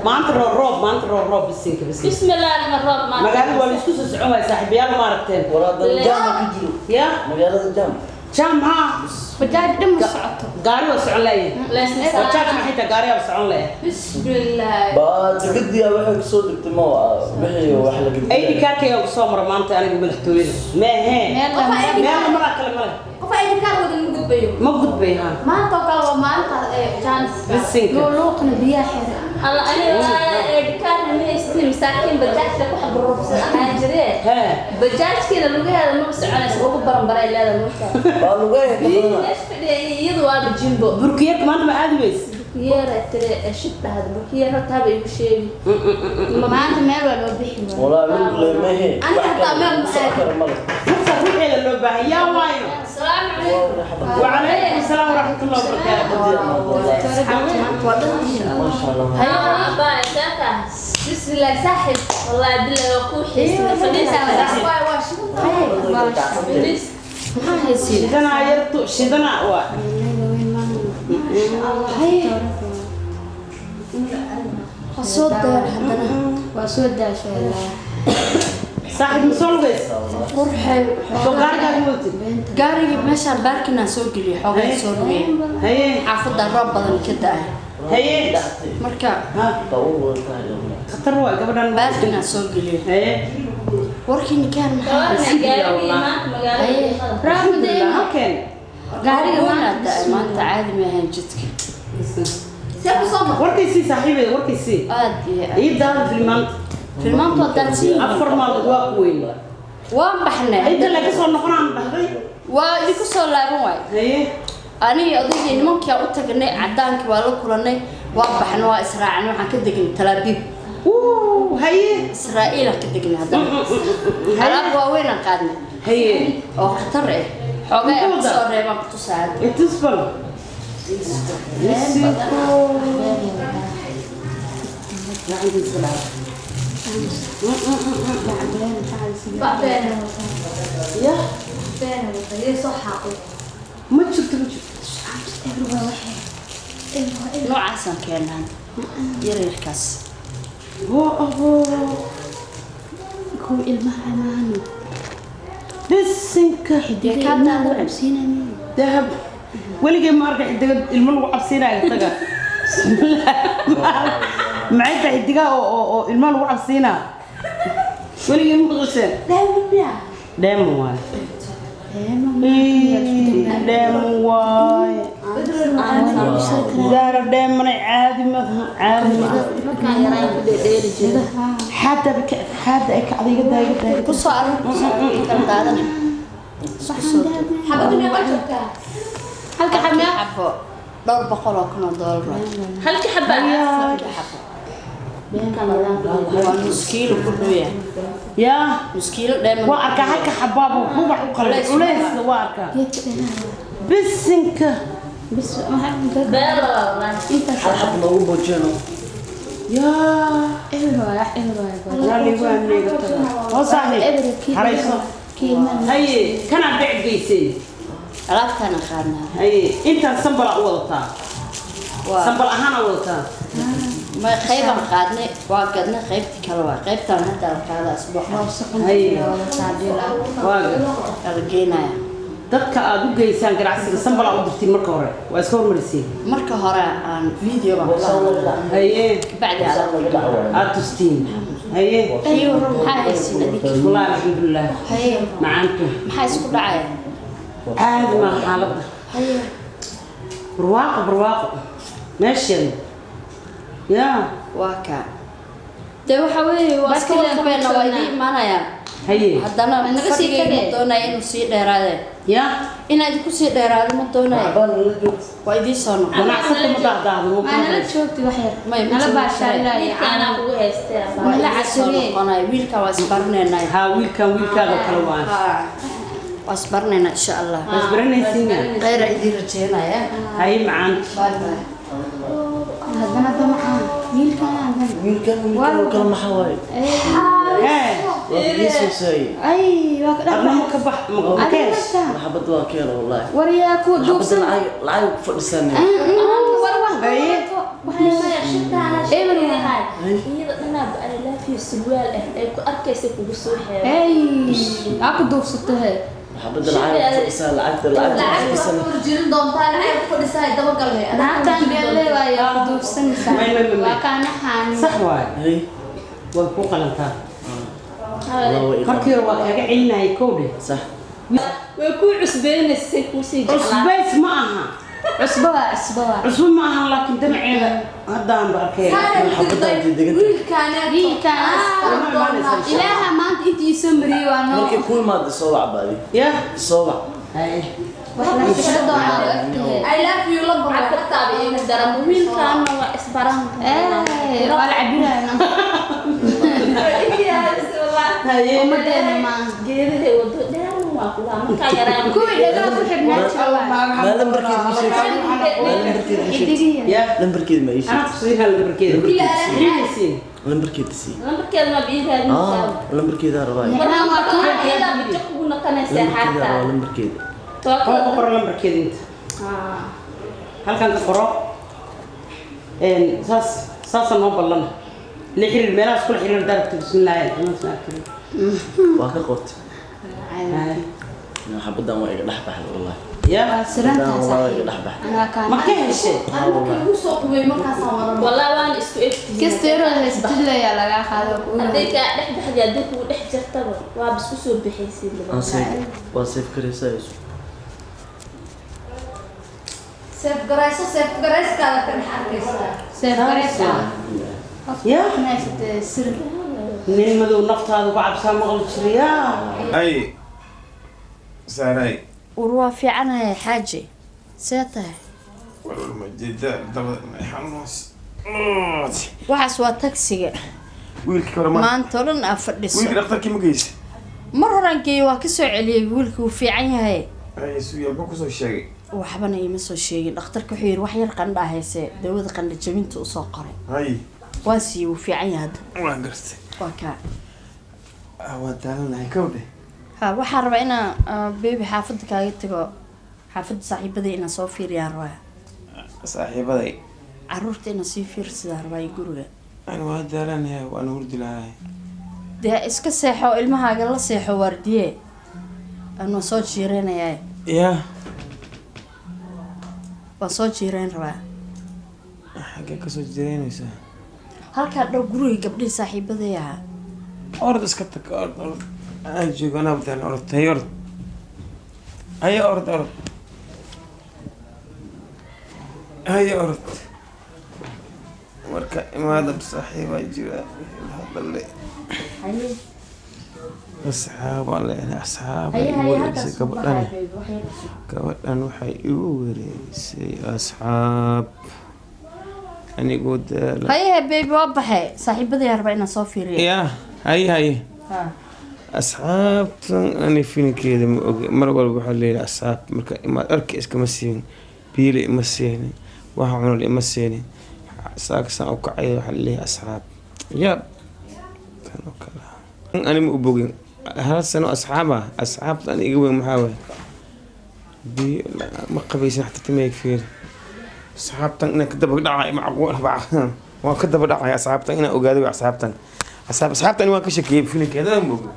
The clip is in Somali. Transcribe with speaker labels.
Speaker 1: Maanta roob roob, maanta roob roob, bisinka bisinka.
Speaker 2: Bismillah, roob maanta.
Speaker 1: Magaalada waa la isku soo socon waaya, saaxiibayaal, ma aragteen?
Speaker 3: Walaal, jaam ka jiro.
Speaker 1: Ya.
Speaker 3: Magaalada jaam.
Speaker 1: Jaam haa.
Speaker 4: Bajaaj dhan ma socoto.
Speaker 1: Gaari waa socon laayahay, bajaaj maxay tahay? Gaari waa socon laayahay.
Speaker 2: Bismillah.
Speaker 3: Baa degadii waxay kasoo degtay, ma wixii wax la gediyo.
Speaker 1: ID card-kayga ku soo mara maanta aniga madaxtooyada meehee.
Speaker 4: Meel
Speaker 1: meel maraa kale male.
Speaker 2: Qof ID card wadan ma gudbayo.
Speaker 1: Ma gudbay haa.
Speaker 2: Maanta oo kale waa maalinta ee chance.
Speaker 1: Bisinka.
Speaker 4: Luuqna biyaha xira.
Speaker 2: Alla, aniga ID card ma haystin, masaakiin bajaajka ku xaburuufsan ahaan jiree.
Speaker 1: Hee.
Speaker 2: Bajaajkiina lugaheeda maba soconaysa, ugu baranbaray leeda marka.
Speaker 3: Baa lugaha ka badana.
Speaker 2: Meesha fadhiya iyadu waaba jimbo.
Speaker 1: Burkiyeerka maanta ma aadi weys?
Speaker 2: Burkiyeera tire shid dhahda, burkiyeer horta haba igu sheegi.
Speaker 4: Maanta meel waa loo bixi waay.
Speaker 3: Walaa lug leemahe.
Speaker 2: Aniga hataa meel ma
Speaker 3: socon kara male.
Speaker 1: Rugta ruuxeeda loo baahan yaa waayo.
Speaker 2: Asalaamu calaykum.
Speaker 1: وعليكم السلام ورحمة الله وبركاته.
Speaker 3: Maasha Allah.
Speaker 2: Abaa saaka. Bismillah saaxib. Wallahi billahi waa kuu xiisay, fadhiisa. Fadhiis.
Speaker 4: Maxaa haysiin?
Speaker 1: Shidana yartu shidana waa.
Speaker 4: Waa soo daar haddana. Waa soo daashay.
Speaker 1: Saaxiib, ma soo lugays?
Speaker 5: Qurxay.
Speaker 1: Soo gaarigaaga wadatid?
Speaker 5: Gaarigii meeshaan baarkinaan soo geliyay, xoogay soo lugay.
Speaker 1: Haye.
Speaker 5: Xaafadda roob badan ka da-ay.
Speaker 1: Haye.
Speaker 5: Marka
Speaker 1: ha.
Speaker 3: Baa u wadataa.
Speaker 1: Khatar waa gabadhan.
Speaker 5: Baarkinaan soo geliyay.
Speaker 1: Haye.
Speaker 5: Warkii nikaan maxaa?
Speaker 2: Gabarna gaarigii maanta magaalada.
Speaker 1: Alxamdulillah, halkeen.
Speaker 5: Gaariga maanta da-ay, maanta caadi ma ahayn jidka.
Speaker 2: See ku soo mar.
Speaker 1: Warkaysii saaxiibey, warkaysii.
Speaker 5: Aad iyo aad.
Speaker 1: Ii daada filmaanta.
Speaker 5: Filmaantu waa daadsan yihiin.
Speaker 1: 4 maalmood waa ku weyn.
Speaker 5: Waan baxnay.
Speaker 1: Inta laga soo noqonaan dhahday.
Speaker 5: Waa idinku soo laaban waay.
Speaker 1: Haye.
Speaker 5: Aniga odaygii nimankii aan u tagnay, cadaankii waa la kulanay, waa baxnay, waa israacnay, waxaan ka degnay Talaabiib.
Speaker 1: Wuu, haye.
Speaker 5: Israa'iil aan ka degnay, haddana alaab waaweyn aan qaadnay
Speaker 1: haye
Speaker 5: oo khatar ah, xoogay aan kusoo reebaan kutusaa hadda.
Speaker 1: Itusbal. Isiko. Gacantiisa lahaa.
Speaker 2: Bacbeena.
Speaker 1: Ya.
Speaker 2: Beena wata, yay soo xaaqay.
Speaker 1: Ma jirto, ma jirto.
Speaker 5: Noocaasaan keenaa yaryarkaas.
Speaker 1: Hoo abo.
Speaker 4: Kuwa ilmaha amaano.
Speaker 1: Bisinka.
Speaker 5: Dee kaa
Speaker 4: Ilmaha lagu
Speaker 5: daadan.
Speaker 4: cabsiinaya.
Speaker 1: Dahab. Weligay ma arka xidiga ilmo lagu cabsiinayo taga. Bismillah. Maxay tahay xidigaha oo ilmaha lagu cabsiinaa? Weligay ma maqasheen? Dheeman waay. Dheeman waay. Zahra, dheemanay caadi ma caadi ma.
Speaker 2: Markaan yaraan ku dheedheeli jiray.
Speaker 1: Xaada xaada ay kacday, iga daa, iga daa, iga daa.
Speaker 5: Kusoo arur, kusoo arur, kala daadanay.
Speaker 2: Xabadu meeqa joogtaa?
Speaker 4: Halka xabnaa.
Speaker 5: Xabo dhowr boqol oo kun oo doolar waay.
Speaker 2: Halka xaba.
Speaker 5: Halkii xabo waa nus kiilo ku dhow yahay.
Speaker 1: Yaa.
Speaker 5: Nus kiilo dheeman.
Speaker 1: Waa arkaa halka xabaaba rubac u qalay culayska, waa arkaa bisinka.
Speaker 4: Bis waxaa
Speaker 2: Beela wallahi.
Speaker 4: intaas.
Speaker 3: Hal xab noogu boojeno.
Speaker 1: Yaa.
Speaker 4: Eber waay, eber waay.
Speaker 1: Raalligu amniga taga oo saaxiib harayso.
Speaker 4: Kii ilmaha.
Speaker 1: Haye, kanaa bec geyseen?
Speaker 5: Alaabtaana qaadnaa.
Speaker 1: Haye, intaan sambala u wadataa?
Speaker 5: Waa
Speaker 1: sambal ahaan u wadataa?
Speaker 5: Ma qaybaan qaadnay, waa gadnay, qaybtii kale waa qaybtaan hadda la qaada asbuuca.
Speaker 1: Haye. Waa
Speaker 5: la geenaya.
Speaker 1: Dadka aad u geysaan ganacsiga sambalaa u dirtiin, marka hore waa iska hormarisiin?
Speaker 5: Marka hore aan video baan kula hadlaa.
Speaker 1: Haye.
Speaker 5: Bacdi alaab
Speaker 1: Aad tustiin, haye.
Speaker 5: Haye, warran, maxaa haysin adinka?
Speaker 1: Wallaahi alxamdulilah.
Speaker 5: Haye.
Speaker 1: Macaantu.
Speaker 5: Maxaa isku dhacaya?
Speaker 1: Caadi maa xaaladda.
Speaker 5: Haye.
Speaker 1: Barwaaqo, barwaaqo meesheeda yaa.
Speaker 5: Waa kaa dee, waxa weeye waa iska
Speaker 2: Barkilaan
Speaker 5: warqabeena, waa idiin imaanayaa.
Speaker 1: Haye.
Speaker 5: Haddana
Speaker 2: Ma naga sii
Speaker 5: fadhigayga ma
Speaker 2: tagee?
Speaker 5: doonaya inuu sii dheeraadee.
Speaker 1: Yaa.
Speaker 5: Inaa idinku sii dheeraado ma doonaya.
Speaker 3: Baa nala joogta.
Speaker 5: Waa idiin soo noqon.
Speaker 1: Ganacsata ma daahdaahdo.
Speaker 4: Maa nala joogti wax yar.
Speaker 5: May, ma
Speaker 4: nala
Speaker 5: joogi
Speaker 4: baashaalaya.
Speaker 2: Wiilka anaa kugu haystee.
Speaker 5: Waa
Speaker 4: Nala
Speaker 5: idiin soo
Speaker 4: casiriyey.
Speaker 5: noqonaya, wiilka waa isbaranaynaa.
Speaker 1: Haa, wiilkan wiilkaaga kale waan.
Speaker 5: Haa, waa isbaranaynaa insha Allah.
Speaker 1: Waa isbaranaysiina.
Speaker 5: Khayra idiin rajeynaya.
Speaker 1: Haye, macaan.
Speaker 5: Bye bye.
Speaker 4: Haddana damacaan wiilkan haddana.
Speaker 3: Wiilkan, wiilkan oo kale maxaa waaye?
Speaker 1: Hee.
Speaker 3: Waa ii soo saayay.
Speaker 4: Ay, waa ka dhex
Speaker 1: Adna ma ka bax ma
Speaker 4: adiga
Speaker 1: kees.
Speaker 4: markaa.
Speaker 3: Maxabadda waa keena wallahi.
Speaker 4: Waryaa kuwa
Speaker 3: Maxabadda
Speaker 4: duubsan.
Speaker 3: lacag lacag ku fadhisanay.
Speaker 4: War wax.
Speaker 1: Haye.
Speaker 4: Wax.
Speaker 2: Shitaana
Speaker 4: Eber
Speaker 2: sheegahay. Iyada dhanaaba I love you surwaal ah ay ku arkaysa kugu soo xeeray.
Speaker 4: Hey, aa ku duufsato he.
Speaker 3: Xabadda lacag ku fadhisaa, lacagta lacagta ku fadhisaa.
Speaker 5: Jirin doontaa lacag ku fadhisaa dabagalnay.
Speaker 4: Naagtan beelle waa ku duufsanaysaa.
Speaker 1: May, may, may, may.
Speaker 4: Waa kaana xaani.
Speaker 1: Sax waaye.
Speaker 3: Hay.
Speaker 1: Way ku qalantaa.
Speaker 3: Wallah way iqan.
Speaker 1: Markii hore waa kaaga celinayay kowdhe.
Speaker 3: Sax.
Speaker 2: Way ku cusbeynaysay kuu sii jeclaa.
Speaker 1: Cusbays ma aha.
Speaker 4: Cusbo waa, cusbo waa.
Speaker 1: Cusbo ma aha, laakiin damaceeda haddaan ba arkay.
Speaker 4: Wiilkaan ilaaha maanta intii ii soo mariyey waa noo.
Speaker 3: Markay ku imaado soo wac baadi.
Speaker 1: Ya.
Speaker 3: Soo wac.
Speaker 1: Hay.
Speaker 4: Wax la xisho doonaa oo agtahay.
Speaker 5: I love you lambar waa.
Speaker 2: Cabirtaaba iigu daran wiilkaana waa isbaran.
Speaker 4: Ee, waa la cabirayaa.
Speaker 1: Haye.
Speaker 4: Ummadeena maaha.
Speaker 2: Geedahay wado dheer waa kulaha markaa yaraan.
Speaker 4: Kuwii dhagaha ku xidhnaa jira waa.
Speaker 3: Ma lambarkeeda ii sheeg. Ma lambarkeeda ii sheeg.
Speaker 4: Xidigiya.
Speaker 1: Ya.
Speaker 3: Lambarkeeda ma ii
Speaker 1: Anaa
Speaker 3: sheeg.
Speaker 1: ku siinaa lambarkeeda. Xiimaysiin.
Speaker 3: Lambarkeeda sii.
Speaker 2: Lambarkeeda ma bii raadinaysaa?
Speaker 3: Ah, lambarkeeda rabaa.
Speaker 4: Micnaha waa tuura.
Speaker 2: Iyadaa bijo kugu noqonaysaa
Speaker 3: Lambarkeeda
Speaker 2: xataa.
Speaker 3: rabaa lambarkeeda.
Speaker 1: Qor ku qoro lambarkeeda inta. Halkan ka qoro. Saas saasa noo ballana. La xiriir meelahaas kula xiriir daaragta bismillaahi alxamdulilah.
Speaker 3: Waa ka qortay.
Speaker 1: Haye.
Speaker 3: Xabaddan waa iga dhex baxday wallahi.
Speaker 1: Ya.
Speaker 4: Waa sirantaa
Speaker 3: Xabaddan wallahi waa iga
Speaker 4: saaxiib.
Speaker 3: dhex baxday.
Speaker 4: Anaa kaan.
Speaker 1: Ma ka heshay?
Speaker 5: Markii lagu soo qubay markaasaan wada.
Speaker 2: Wallah waan isku egtihiin.
Speaker 4: Kasteero haysatid leeyaa lagaa qaado kugu.
Speaker 2: Hadday kaa dhex baxday, hadday kugu dhex jirtaba waaba isku soo bixaysid laba.
Speaker 3: Aan seef waa seef karaysaa isu.
Speaker 5: Seef garayso, seef garayskaada ka dhex arkaysaa.
Speaker 4: Seef garaysa.
Speaker 1: Ya.
Speaker 4: Ma haysatee sir.
Speaker 1: Nin madow naftaada ku cabsaa maqli jiray yaa.
Speaker 6: Ay, Saaray.
Speaker 5: War waa fiicanahay xaaji. See tahay?
Speaker 6: Walwal ma jeeda dabada xanuus.
Speaker 5: Waxaas waa tagsiga.
Speaker 6: Wiilkii hore ma
Speaker 5: Maanta oo dhan aa fadhiso.
Speaker 6: wiilkii dhakhtarkii ma geysay?
Speaker 5: Mar horaan geeyey waa ka soo celiyey, wiilkii wuu fiican yahay.
Speaker 6: Ay, suuya muxuu kusoo sheegay?
Speaker 5: Waxbana iima soo sheegin. Dhakhtarka wuxuu yidhi wax yar qandha hayse, dawada qandha jabinta usoo qoray.
Speaker 6: Hay.
Speaker 5: Waa siiyey, wuu fiican yahay hadda.
Speaker 6: Waan gartay.
Speaker 5: Waa kaa.
Speaker 6: Ah, waan daalanahay kowdhe.
Speaker 5: Ha, waxaan rabaa inaan bebi xaafadda kaaga tago. Xaafadda saaxiibaday inaan soo fiiriyaan rabaa.
Speaker 6: Saaxiibaday.
Speaker 5: Carruurta inaan sii fiirsadaan rabaa iyo guriga.
Speaker 6: Ani waan daalanahay, waan hurdi lahay.
Speaker 5: Dee iska seexo, ilmahaaga la seexo waardiye. Aan waan soo jiireynayaa.
Speaker 6: Ya.
Speaker 5: Waan soo jiireyn rabaa.
Speaker 6: Xaggee kasoo jireynaysaa?
Speaker 5: Halkaa dhow guriga gabdhihii saaxiibaday ahaa.
Speaker 6: Orod iska tag, orod orod. Aan joogo anaa daalan, orod hay orod. Haye orod orod. Haye orod. Marka imaadab saaxiibaa jira hadalle. Asxaabaan leenahay, asxaab ay igu wareerisay gabadhan. Gabadhan waxay igu wareerisay asxaab. Anigoo daala.
Speaker 5: Haye baby, waa baxay. Saaxiibaday aan rabaa inaan soo fiiriyo.
Speaker 6: Ya, haye haye.
Speaker 5: Ha.
Speaker 6: Asxaabtan ani filinkeeda ma ogi. Mar walba waxaa leeyahay asxaab marka imaad dharka iskama siin, biila ima siinin, waxa cunal ima siinin. Saaksaan u kacay waxaa leeyahay asxaab. Yaab. Tan oo kale. Ani ma u bogin. Hal sano asxaab ah, asxaabta ani iga weyn maxaa waaye? Biyo ma qabaysan xataa timahayga fiiri. Asxaabtan inaan ka daba dhacay macquul waan ka daba dhacay asxaabtan inaan ogaado way asxaabtan. Asxaabtan waan ka shakiyay filinkeeda ma ogi.